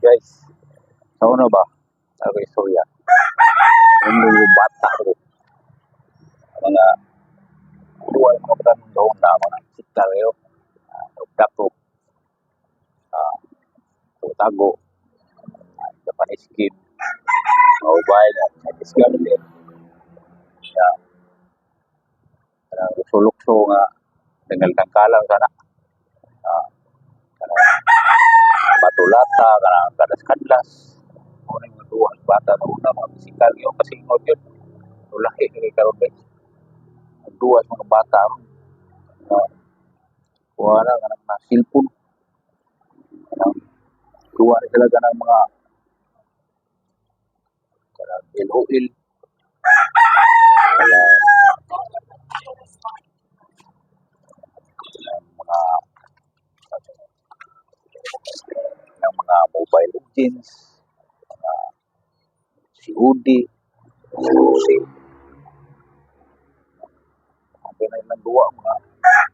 Guys. Sa una ba? Ako istorya. Ano yung bata ko? Mga duwa yung mga bata doon na mga sikta kayo. Dako. Tago. Japanese game. Mobile. Chinese garden. Yeah. Kanang lukso-lukso nga dangal-dangkalang sana. Kanang batulata, kanang kadlas-kadlas. Mao na yung duwa ang bata na una, mga pisikal yung kasingot yun. Lahi ni kay karon, guys. Ang duwa sa mga bata ron. Kuha na kanang na cellphone. Kanang duwa na sila kanang mga kanang LOL. Kanang mga Mobile Legends, mga COD, COC. Ang pinay ng duwa, mga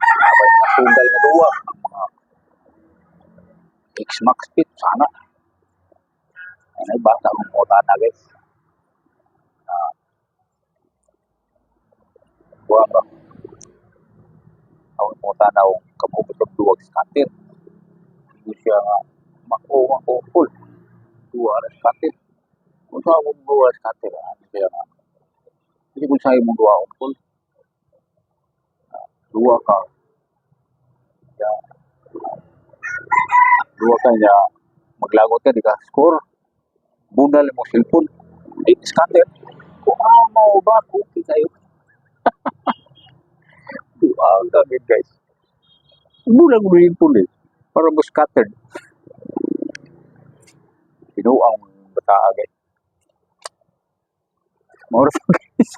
abay mga sugal nga duwa, mga X-Max Fit, sana. Ay, bata mong mota na, guys. Kuha ba? Ang mota na akong kamubot og duwag scatter. Hindi siya nga mako mako full. Duwa na scatter. Kung sa akong duwa scatter, ano siya nga. Hindi kung sa imong duwa akong full. Duwa ka. Ya, duwa ka niya maglagot ka, di ka score. Bunal mo cellphone. Di scatter. Kung mo ba, okay kayo. Ang gamit, guys. Bulang mo yung phone eh. Para mo scattered. Pinuang bata, guys. Maura guys.